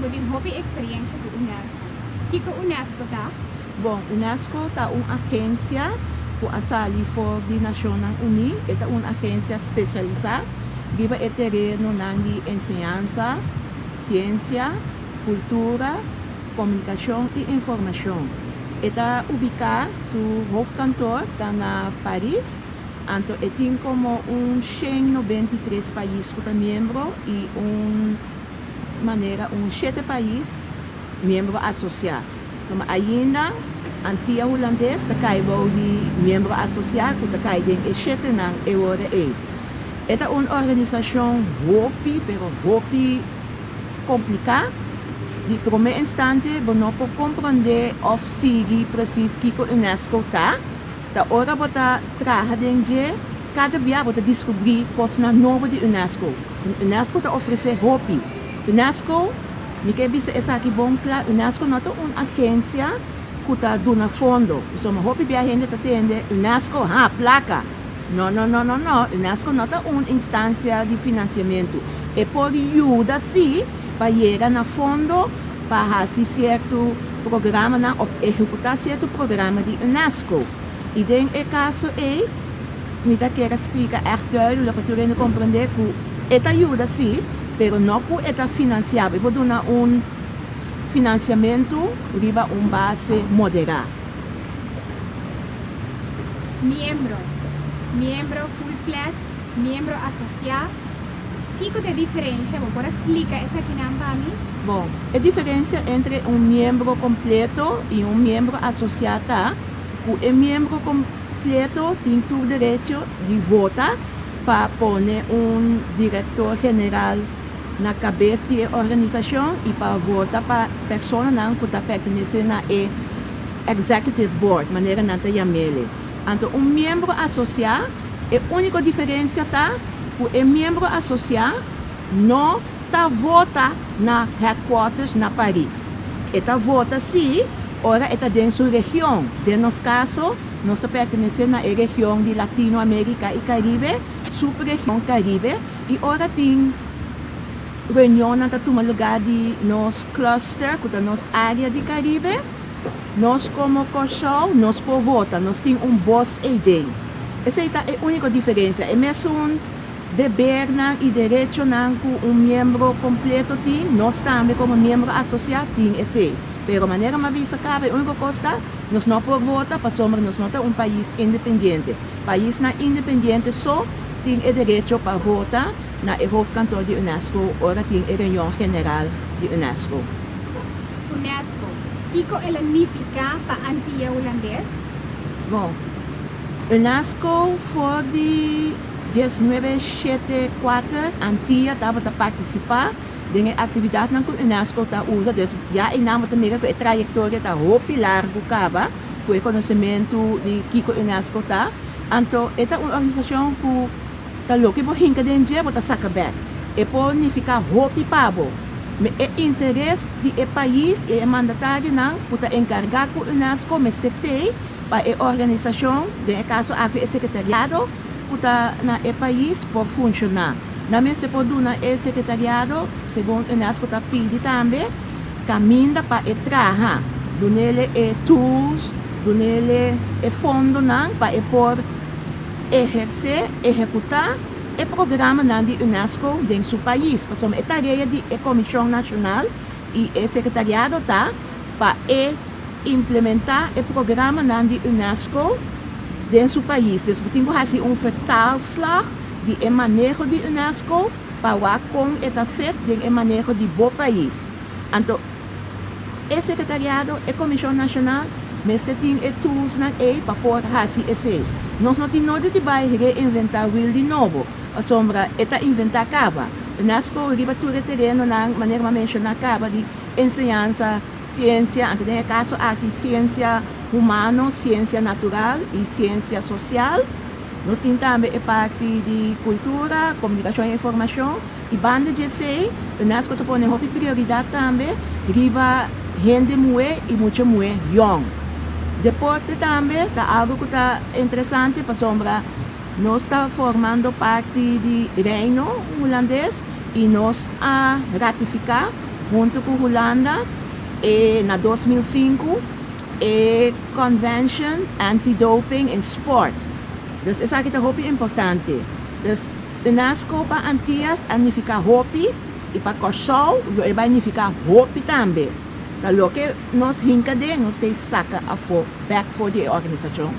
Bo tin hopi eksperensia ku UNESCO. Kiko UNESCO ta? Bon, UNESCO ta un agensia ku a sali for di Nashonnan Uní. E ta un agensia spesialisá riba e terenonan di enseñansa, siensia, kultura, komunikashon i informashon. E ta ubiká, su hoofdkantoor ta na Paris, anto e tin komo un 193 pais ku ta miembro i un manera un shete pais miembro asosiá. So, ainda Antia Hulandes ta kai bou di miembro asosiá ku ta kai den e shetenan e ora ei. E ta un organisashon hopi, pero hopi kompliká. Di promé instante bo no por komprondé òf sigui presis kiko UNESCO ta. Ta ora bo ta traha den dje, kada bia bo ta deskubrí kosnan nobo di UNESCO. So, UNESCO ta ofresé hopi. UNESCO, mi ke bisa esaki bon kla, UNESCO no ta un agensia ku ta duna fondo. So, hopi bia hende ta tende UNESCO, ha, plaka. No, no, no, no, no. UNESCO no ta un instansia di finansiamentu. E por yuda sí pa yega na fondo pa hasi sierto programanan òf ehekutá sierto programa di UNESCO. I den e kaso ei, mi ta ke splika echt duidelijk pa tur hende komprondé ku e ta yuda sí, pero no ku e ta finansiá. E por duna un finansiamentu riba un base moderá. Miembro. Miembro full-fledged, miembro asosiá. Kiko ta e diferensia? Bo por splika esakinan pa mi? Bon, e diferensia entre un miembro kompleto i un miembro asosiá ta ku e miembro kompleto tin tur derecho di vota pa pone un direktor general na kabes di e organisashon i pa vota pa personanan ku ta pertenesé na e executive board, manera nan ta yam'é. Anto un miembro asosiá, e úniko diferensia ta ku e miembro asosiá no ta vota na headquarters na Paris. E ta vota sí, ora e ta den su region. Den nos kaso, nos ta pertenesé na e region di Latinoamérika i Karibe, subregion Karibe, i ora tin reunionnan ta tuma lugá di nos cluster, ku ta nos área di Karibe, nos komo Kòrsou, nos por vota, nos tin un bos eiden. Esei ta e úniko diferensia. E mesun debernan i derechonan ku un miembro kompleto tin, nos tambe komo miembro asosiá tin esei. Pero manera m'a bisa kaba, e úniko kos ta, nos no por vota pasobra nos no ta un pais independiente. Paisnan independiente so tin e derecho pa vota na e hoofdkantoor di UNESCO ora tin e reunion general di UNESCO. UNESCO, kiko el a nifiká pa Antia Hulandes? Bon, UNESCO for di 1974 Antia tabata partisipá den e aktividatnan ku UNESCO ta usa. Dus ya einan bo ta mira ku e trayektoria ta hopi largu kaba ku e konosementu di kiko UNESCO ta. Anto e ta un organisashon ku ta loke bo hinka den dje bo ta saka bèk. E por nifiká hopi pa bo. Me e interes di e pais i e mandatarionan ku ta enkargá ku UNESCO mester tei pa e organisashon, den e kaso aki e sekretariado ku ta na e pais, por funshoná. Nan mester por duna e sekretariado, segun UNESCO ta pidi tambe, kaminda pa e traha, dun'é e tools, dun'é e fondonan pa e por ehersé, ehekutá e programanan di UNESCO den su pais. Pasobra e tarea di e Komishon Nashonal i e sekretariado ta pa e implementá e programanan di UNESCO den su pais. Dus bo tin ku hasi un vertaalslag di e maneho di UNESCO pa wak kon e ta fit den e maneho di bo pais. Anto e sekretariado, e Komishon Nashonal mester tin e toolsnan ei pa por hasi esei. Nos no tin nodi di bai reinventá wiel di nobo, pasobra e ta inventá kaba. UNESCO riba tur e terenonan, manera mi a menshoná kaba, di enseñansa, siensia, anto den e kaso aki siensia humano, siensia natural i siensia sosial. Nos tin tambe e parti di kultura, komunikashon i informashon. I banda di esei, UNESCO ta pone hopi prioridat tambe riba hende muhé i mucha muhé yòn. Deporte tambe ta algu ku ta interesante pasobra nos ta formando parti di Reino Hulandes i nos a ratifiká huntu ku Hulanda e na 2005 e Convention Anti-Doping in Sport. Dus esaki ta hopi importante. Dus UNESCO pa Antias a nifiká hopi i pa Kòrsou lo e bai nifiká hopi tambe. Ta loke nos hinka den nos ta saka afó bèk for di e organisashon.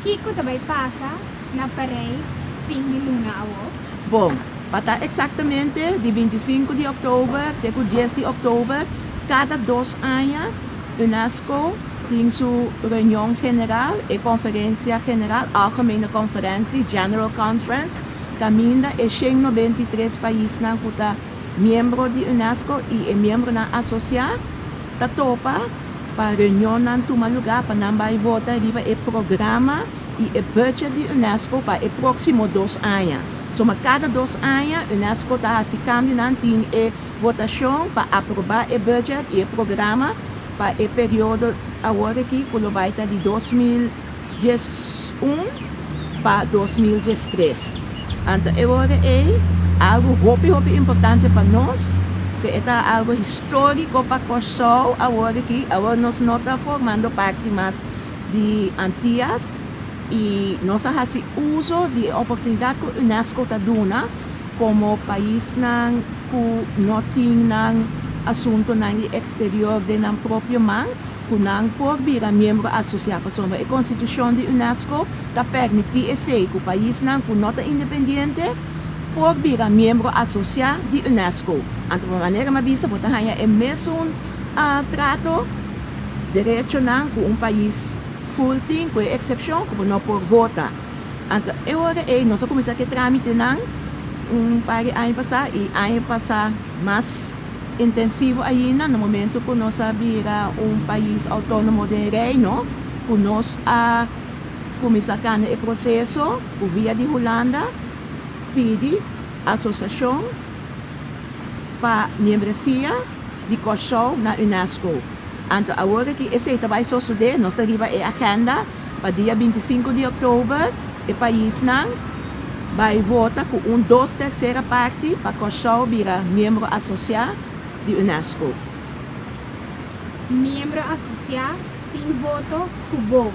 Kiko ta bai pasa na Parijs fin di luna awor? Bon, pa ta eksaktamente di 25 di òktober te ku 10 di òktober, kada 2 aña UNESCO tin su reunion general i konferensia general, Algemene Conferentie, General Conference, kaminda e 193 paisnan ku ta miembro di UNESCO i e miembronan asosiá ta topa pa reunionnan tuma lugá pa nan bai vota riba e programa i e budget di UNESCO pa e próksimo 2 aña. So, kada 2 aña UNESCO ta hasi kambionan, tin e votashon pa aprobá e budget i e programa pa e periodo awor aki ku lo bai ta di 2011 pa 2013. Anto awor e algu hopi hopi importante pa nos, ku ta algu históriko pa Kòrsou awor aki, awor nos no ta formando parti mas di Antias i nos a hasi uso di oportunidat ku UNESCO ta duna komo paisnan ku no tin nan asuntunan di eksterior den nan propio man, ku nan por bira miembro asosiá. Pasobra e konstitushon di UNESCO ta permití esei, ku paisnan ku no ta independiente por bira miembro asosiá di UNESCO. Anto, pa manera m'a bisa, bo ta haña e mesun trato, derechonan ku un pais full tin, ku eksepshon ku no por vota. Anto, e ora ei nos a kuminsá ku e trámitenan un par di aña pasá i aña pasá mas intensivo ainda na momento ku nos a bira un pais outónomo den Reino, ku nos a kuminsá kana e proseso via di Hulanda, pidi asosiashon pa membresia di Kòrsou na UNESCO. Anto awor ku esei ta bai sosodé, nos ta riba e agenda pa dia 25 di òktober e paisnan bai vota ku un 2/3 parti pa Kòrsou bira miembro asosiá di UNESCO. Miembro asosiá sin voto ku bos.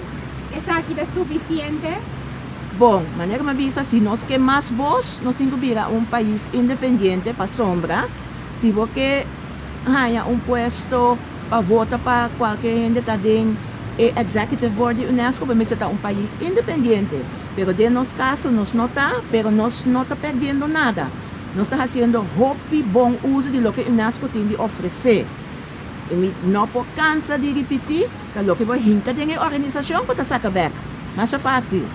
Esaki ta sufisiente? Bon, manera m'a bisa, si nos ke mas bos, nos tin ku bira un pais independiente pasobra. Si bo ke haña un puesto pa vota pa kualke hende ta den e executive board di UNESCO, bo ta un pais independiente. Pero den nos kaso nos no ta, pero nos no ta perdiendo nada. Nos ta hasiendo hopi bon uso di loke UNESCO tin di ofresé. I mi no por kansa di ripití ku loke bo hinka den e organisashon bo ta saka bèk. Mas fásil.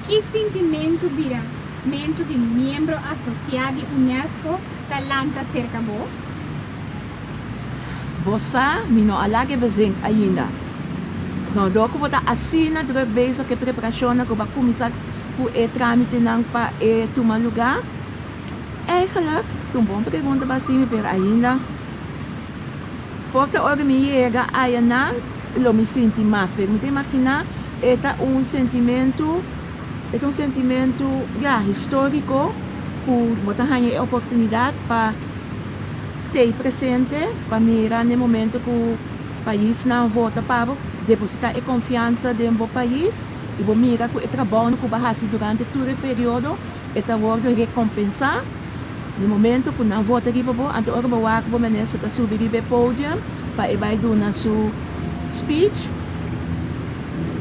Ki sentimentu biramentu di miembro asosiá di UNESCO ta lanta serka bo? Bo sa, mi no a lag'é bezinkt ainda. So, dor ku bo ta asina druk bezig ku e preparashon ku bo a kuminsá ku e trámitenan pa e tuma lugá. Eigenlijk, un bon pregunta b'a hasi mi, pero ainda por ta ora mi yega einan lo mi sinti mas, pero mi ta imaginá ta un sentimentu, ta un sentimentu, ja, históriko ku bo ta haña e oportunidat pa ta presente, pa mira na momento ku paisnan vota pa depositá e konfiansa den bo pais i bo mira ku e trabou ku bo a hasi durante tur e periodo e ta wòrdu rekompensá na momento ku nan vota riba bo. Anto ora bo wak bo minister ta subi riba e podium pa e bai duna su speech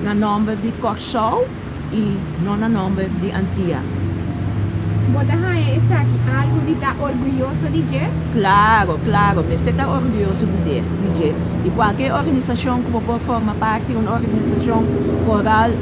na nòmber di Kòrsou i no na nòmber di Antia. Bo ta haña esaki algu di ta orguyoso di dje? Klaro, mester ta orguyoso di dje. I kualke organisashon ku por forma parti, un organisashon foral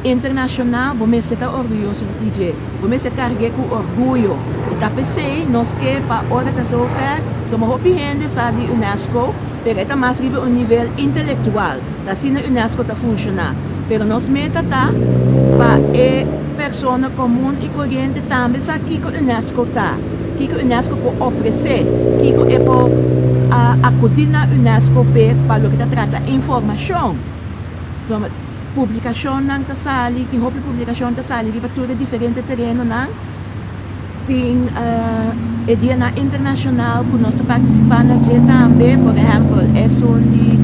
internashonal, bo mester ta orguyoso di dje. Bo mester karg'é ku orguyo. I ta p'esei nos ke pa ora ta zover, so hopi hende sa di UNESCO, pero ta mas riba un nivel intelektual. Ta asina UNESCO ta funshoná. Pero nos meta ta pa e persona komun i koriente tambe sa kiko UNESCO ta, kiko UNESCO por ofresé, kiko e por akudí na UNESCO pa loke ta trata informashon. So, publikashonnan ta sali, tin hopi publikashon ta sali riba tur diferente terenonan. Tin E dianan internashonal ku nos ta partisipá na dje tambe, por ehèmpel, esun di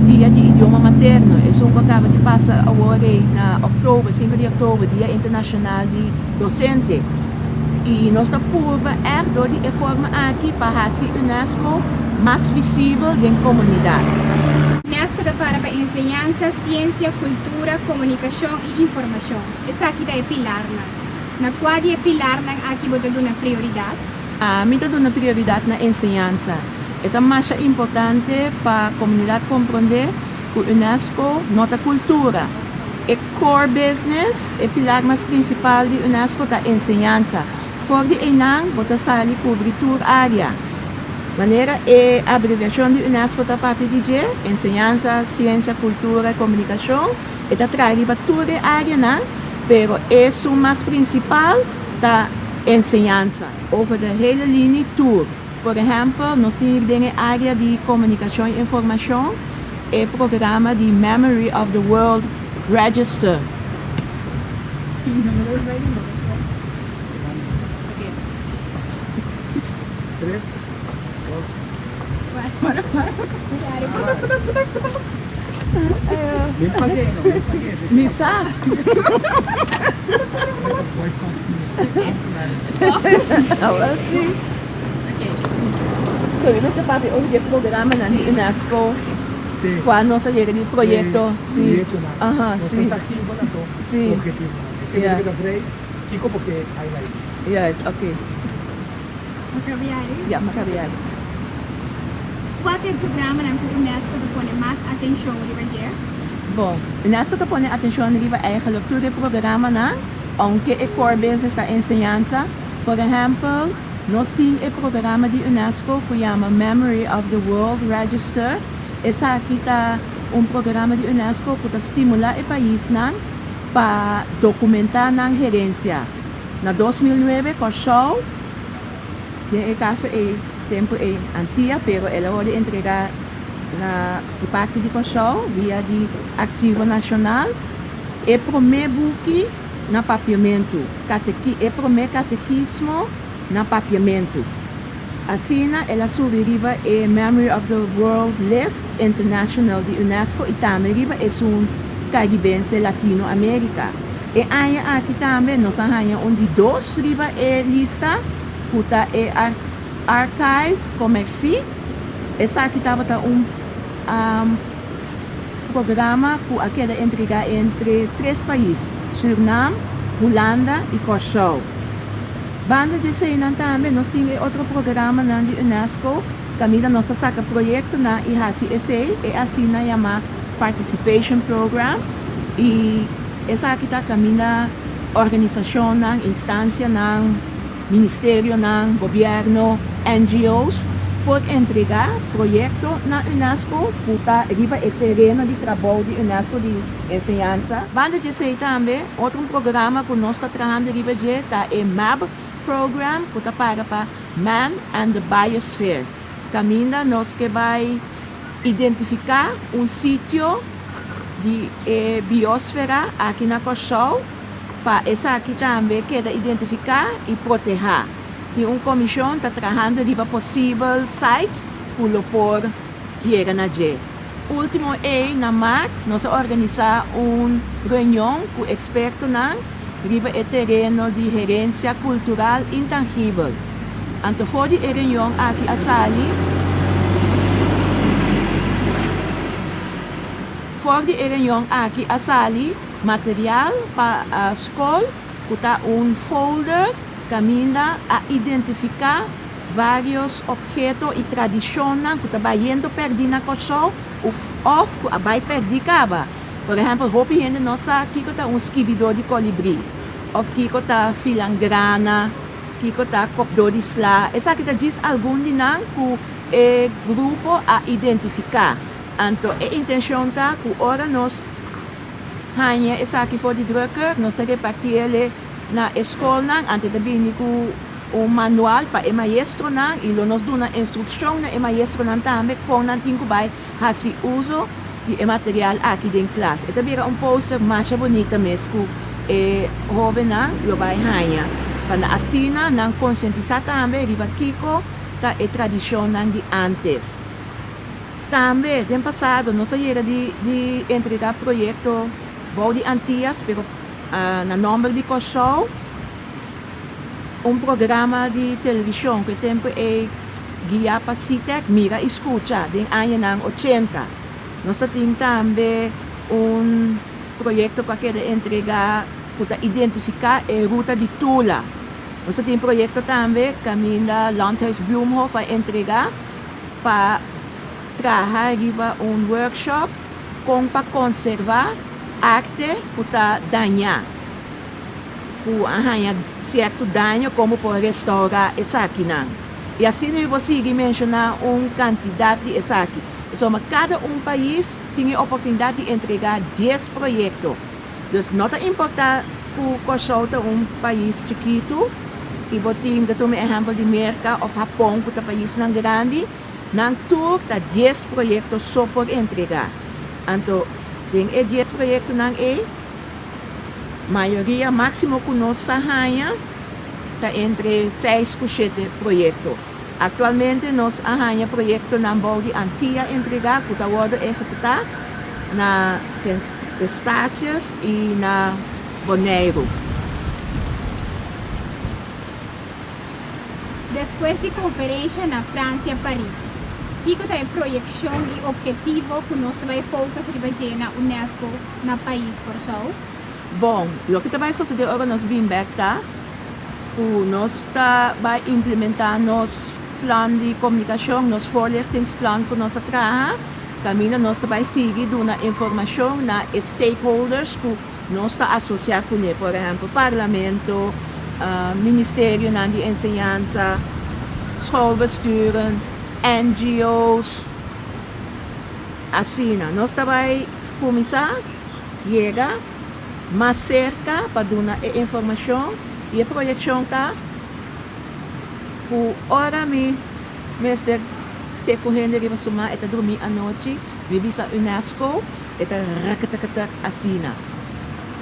Dia di Idioma Materno, esun ku a kaba di pasa awor ei na òktober, sinku di òktober, Dia Internashonal di Dosente. I nos ta purba ègt dor di e forma aki pa hasi unesco mas visibel den komunidat. Unesco ta para pa enseñansa, siensia, kultura, komunikashon i informashon. Esaki ta e pilarnan. Na kua di e pilarnan aki bo ta duna prioridat? Ami ta duna prioridat na enseñansa. E ta masha importante pa komunidat komprondé ku unesco no ta kultura. E core business, e pilar mas prinsipal di unesco ta enseñansa. For di einan bo ta sali kubri tur área. Manera e abreviashon di unesco ta papia di dje, enseñansa, siensia, kultura i komunikashon, E ta traha riba tur e áreanan, pero esun mas prinsipal ta enseñansa. Over de hele linie tur. Por ehèmpel, nos tin hier den e área di komunikashon i informashon e programa di Memory of the World Register. Mi sa. Awor si. So mi mester papia over di e programanan di UNESCO kua nos a yega di proyekto. Si. Aha, si. Si. Ya. Yes, oke. Ya, Macabiari. Kua ta e programanan ku UNESCO ta pone mas atenshon riba dje? Bon, UNESCO ta pone atenshon riba eigenlijk tur e programanan, ounke e core business ta enseñansa. Por ehèmpel, nos tin e programa di UNESCO ku yama Memory of the World Register. Esaki ta un programa di UNESCO ku ta stimulá e paisnan pa dokumentá nan herensia. Na 2009 Kòrsou, den e kaso ei tempu ei Antia, pero el a wòrdu entregá na di parti di Kòrsou via di Archivo Nashonal, e promé buki na papiamentu, kateki, e promé katekismo na papiamentu. Asina el a subi riba e Memory of the World List International di UNESCO i tambe riba esun Karibense Latino Amerika. E aña aki tambe nos a haña un di dos riba e lista, ku ta e Archives Commercy. Esaki tabata un programa ku a keda entregá entre tres pais, Sürnam, Hulanda i Kòrsou. Banda di eseinan tambe nos tin e otro programanan di unesco kaminda nos ta saka proyektonan i hasi esei, e asina yamá Participation Program, i esaki ta kaminda organisashonnan, instansianan, ministerionan, gobièrnu, NGO's por entregá proyekto na unesco ku ta riba e tereno di trabou di unesco di enseñansa. Banda di esei tambe, otro un programa ku nos ta trahando riba dje ta e MAB Program ku ta para pa Man and the Biosphere, kaminda nos ke bai Identifiká un sitio di e biosfera aki na Kòrsou pa esaki tambe keda identifiká i protehá. Tin un komishon ta trahando riba posibel sites ku lo por yega na dje. Último ei na mart nos a organisá un reunion ku ekspertonan riba e tereno di herensia kultural intangibel. Anto for di e reunion aki a sali For di e reunion aki a sali material pa skol ku ta un folder kaminda a identifiká vários opheto i tradishonnan ku ta bayendo pèrdí na Kòrsou òf ku a bai pèrdí kaba. Por ehèmpel, hopi hende no sa kiko ta un skibidó di kolibrí òf kiko ta filangrana, kiko ta kopdó di sla. Esaki ta djis algun di nan ku e grupo a identifiká. Anto e intenshon ta ku ora nos haña esaki for di drukker, nos ta repartí el'e na e skolnan. Anto e ta bini ku un manual pa e maestronan i lo nos duna instrukshon na e maestronan tambe kon nan tin ku bai hasi uso di e material aki den klas. E ta bira un poster masha bunita mes ku e hobennan lo bai haña. Pa na asina nan konsientisá tambe riba kiko ta e tradishonnan di ántes. Tambe den pasado nos a yega di di entregá proyekto bou di Antias pero na nòmber di Kòrsou, un programa di televishon ku e tempu ei guiá pa Sitek, Mira i Skucha, den añanan ochenta. Nos ta tin tambe un proyekto ku a keda entregá ku ta identifiká e ruta di Tula. Nos ta tin proyekto tambe kaminda Landhuis Bloemhof a entregá pa traha riba un workshop kon pa konservá arte ku ta dañá, ku a haña sierto daño komo por restourá esakinan. I asina mi por sigui menshoná un kantidat di esaki. Pasobra kada un pais tin e oportunidat di entregá dies proyekto. Dus no ta importá ku Kòrsou ta un pais chikitu i bo tin, ta tuma e ehèmpel di Merka òf Hapon ku ta paisnan grandi, nan tur ta dies proyekto so por entregá. Anto den e dies proyektonan ei, mayoria máksimo ku nos sa haña ta entre seis ku shete proyekto. Aktualmente nos a haña proyektonan bou di Antia entregá ku ta wòrdu ehekutá na Sint Eustatius i na Boneiru. Despues di konferensha na Fransia, Paris, kiko ta e proyekshon i ophetivo ku nos ta bai focus riba dje na UNESCO na pais Kòrsou? Bon, loke ta bai sosodé ora nos bin bèk ta ku nos ta bai implementá nos plan di komunikashon, nos voorlichtingsplan ku nos a traha, kaminda nos ta bai sigui duna informashon na e stakeholders ku nos ta asosiá kuné, por ehèmpel parlamento, ministerionan di enseñansa, schoolbesturen, NGO's, asina. Nos ta bai kuminsá yega mas serka pa duna e informashon i e proyekshon ta ku ora mi mester te ku hende riba su man e ta drumí anochi, mi bisa UNESCO e ta rakatakatak asina.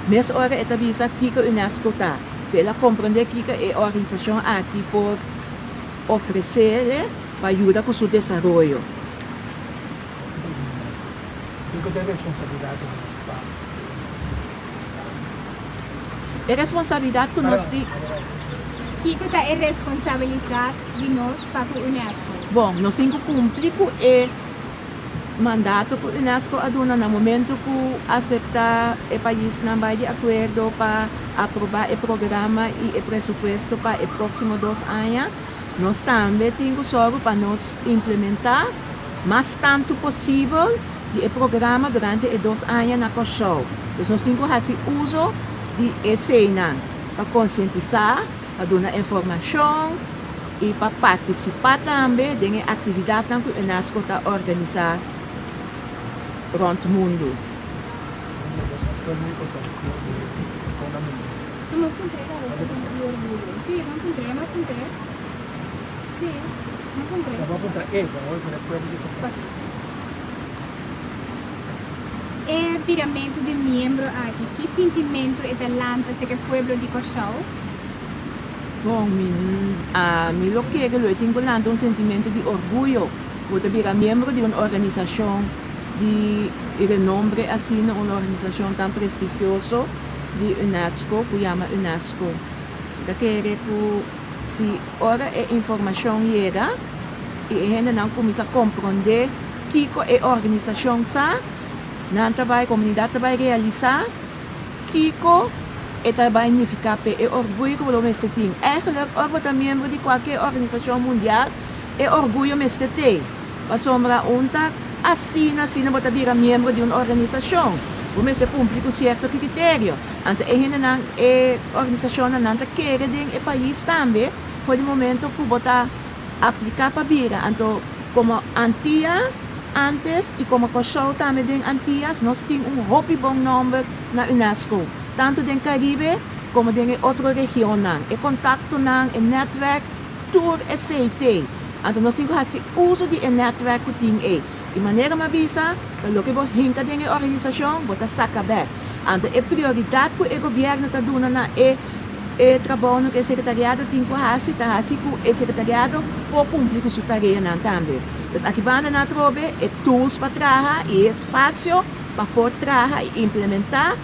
Mes ora e ta bisa kiko UNESCO ta, ku el a komprondé kiko e organisashon aki por ofresé pa yuda ku su desaroyo. Kiko ta e responsabilidat di nos pa E responsabilidat ku nos tin. Kiko ta e responsabilidat di nos pa ku UNESCO? Bon, nos tin ku kumpli ku e mandato ku UNESCO a duna na momento ku aseptá e paisnan bai di akuerdo pa aprobá e programa i e presupuesto pa e próksimo dos aña. Nos tambe tin ku sòru pa nos implementá mas tantu posibel di e programa durante e dos aña na Kòrsou. Dus nos tin ku hasi uso di eseinan pa konsientisá, pa duna informashon i pa partisipá tambe den e aktividatnan ku unesco ta organisá rònt mundu. E biramentu di miembro aki, ki sintimentu e ta lanta serka e pueblo di Kòrsou? Bon, mi ami lo kere lo e tin ku lanta un sentimentu di orguyo ku bo ta bira miembro di un organisashon di renombre asina, un organisashon tan prestigioso di unesco ku yama unesco. Mi ta kere ku si ora e informashon yega i e hendenan kuminsá komprondé kiko e organisashon sa, nan ta bai, komunidat ta bai realisá kiko e ta bai nifiká p'e. E orguyo ku bo lo mester tin. Eigenlijk, ora bo ta miembro di kualke organisashon mundial, e orguyo mester t'ei. Pasobra un ta asina asina bo ta bira miembro di un organisashon. Bo mester kumpli ku sierto kriterio. Anto e hendenan, e organisashonnan nan ta kere den e pais tambe for di momento ku bo ta apliká pa bira. Anto komo Antias antes i komo Kòrsou tambe den Antias nos tin un hopi bon nòmber na unesco, tantu den Karibe komo den e otro regionnan. E kontaktonan, e nètwèrk, tur esei t'ei. Anto nos tin ku hasi uso di e nètwèrk ku tin ei. Di manera mi a bisa, ta loke bo hinka den e organisashon, bo ta saka bèk. Anto e prioridat ku e gobièrnu ta duna na e E trabounan ku e sekretariado tin ku hasi ta hasi ku e sekretariado por kumpli ku su tareanan tambe. Pues aki banda nan atrobe e tools pa traha i e espasio pa por traha i implementá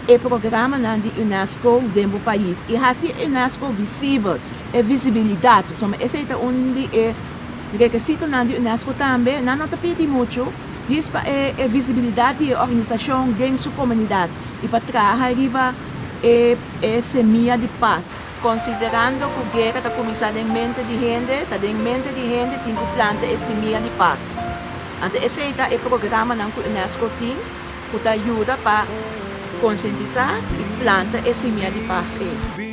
e programanan di unesco den bo pais i hasi unesco visibel, e visibilidat. Pasobra esei ta un di e rekesitonan di unesco tambe. Nan no ta pidi muchu djis pa e visibilidat di e organisashon den su komunidat i pa traha riba e e semia di pas. Konsiderando ku guera ta kuminsá den mente di hende, ta den mente di hende tin ku planta e simia di pas. Anto esei ta e programanan ku unesco tin ku ta yuda pa konsientisá i planta e simia di pas ei.